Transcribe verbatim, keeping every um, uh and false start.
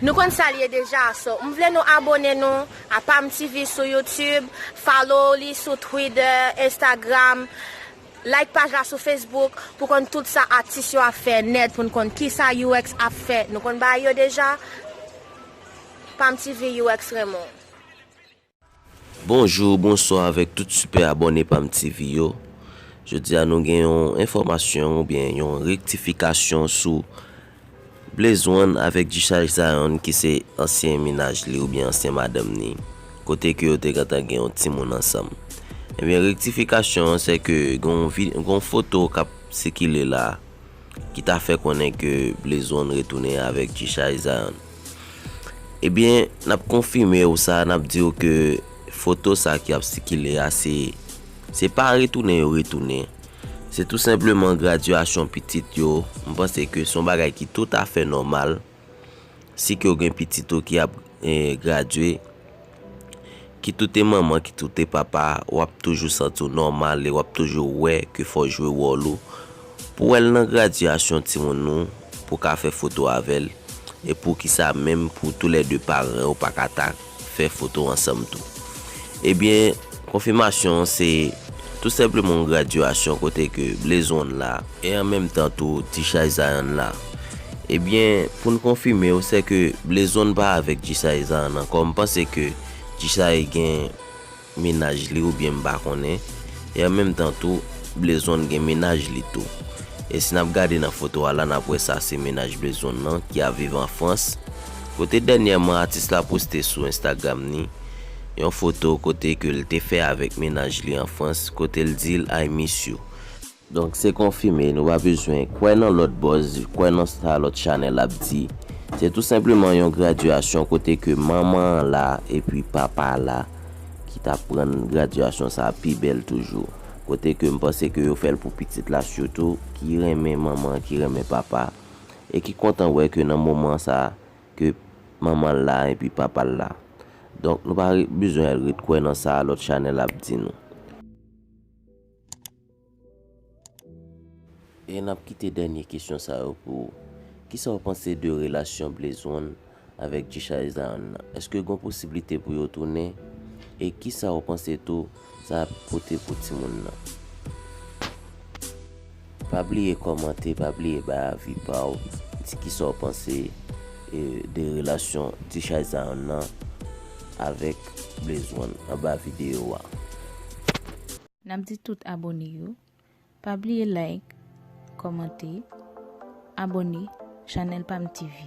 Nou konn sa l ye deja, so m vle nou abone nou a Pam T V sou YouTube, follow li sou Twitter, Instagram, like paj la sou Facebook pou konn tout sa atis yo ap fè nèt, pou n konn kisa U X ap fè. Nou konn bagay yo deja. Pam T V, U X Raymond. Bonjou, bonswa avèk tout sipè abòne Pam T V yo. Jodi a nou gen yon enfòmasyon oubyen yon rektifikasyon sou Blaze One avèk G-Shy Zion ki se ansyen mennaj li oubyen ansyen madanm ni, kote ke yo te gentan gen yon timoun ansanm. Ebyen, rektifikasyon an se ke gen yon vi- gen yon foto k ap sikile la ki ta fè konnen ke Blaze One retounen avèk G-Shy Zion. Ebyen, n ap konfime w sa, n ap di w ke foto sa ki ap sikile a se se pa retounen yo retounen. Se tou senpleman gradyasyon pitit yo. M panse ke se yon bagay ki toutafè nòmal. Si ke w gen pitit ou ki ap eh, gradye, kit ou te manman, kit ou te papa, w ap toujou santi w nòmal e w ap toujou wè ke fò w jwe wòl ou pou w wè l nan gradyasyon timoun ou, pou w ka fè foto avè l, e poukisa menm pou toulède paran yo pa ka ta fè foto ansanm tou. Ebyen, konfimasyon an se tou senpleman yon gradyasyon kote ke Blaze One la, e an menm tan tou G-Shy Zion la. Ebyen, pou n konfime w, se ke Blaze One pa avèk G-Shy Zion ankò. M panse ke G-Shy gen mennaj li oubyen m pa konnen. E an menm tan tou, Blaze One gen mennaj li tou. E si n ap gade nan foto a la, n ap wè sa se mennaj Blaze One nan ki ap viv an Frans. Kote dènyèman atis la poste sou Instagram ni yon foto kote ke l te fè avèk mennaj li an Frans, kote l di l I miss you. Donk se konfime, nou pa bezwen kwè nan lòt buzz, kwè nan sa lòt chanèl ap di. Se tou senpleman yon gradyasyon kote ke manman an la epi papa a la ki t ap rann gradyasyon sa a pi bèl toujou. Kote ke m panse ke yo fè l pou pitit la sitou, ki renmen manman, ki renmen papa, e ki kontan wè ke nan moman sa a, ke manman l la epi papa l la. Donk nou pa re- bezwen al ret kwè nan sa lòt chanèl ap di nou. E n ap kite dènye kesyon sa yo pou ou. Kisa w panse de relasyon Blaze One avèk G-Shy Zion nan? Èske gen posiblite pou yo tounen? E kisa w panse tou sa ap pote pou timoun nan? Pa bliye kòmante, pa bliye bay avi pa w, di kisa w panse eh, de relasyon G-Shy Zion nan avèk Blaze One anba videyo a. N ap di tout abòne yo, pa bliye like, kòmante, abòne chanèl Pam T V.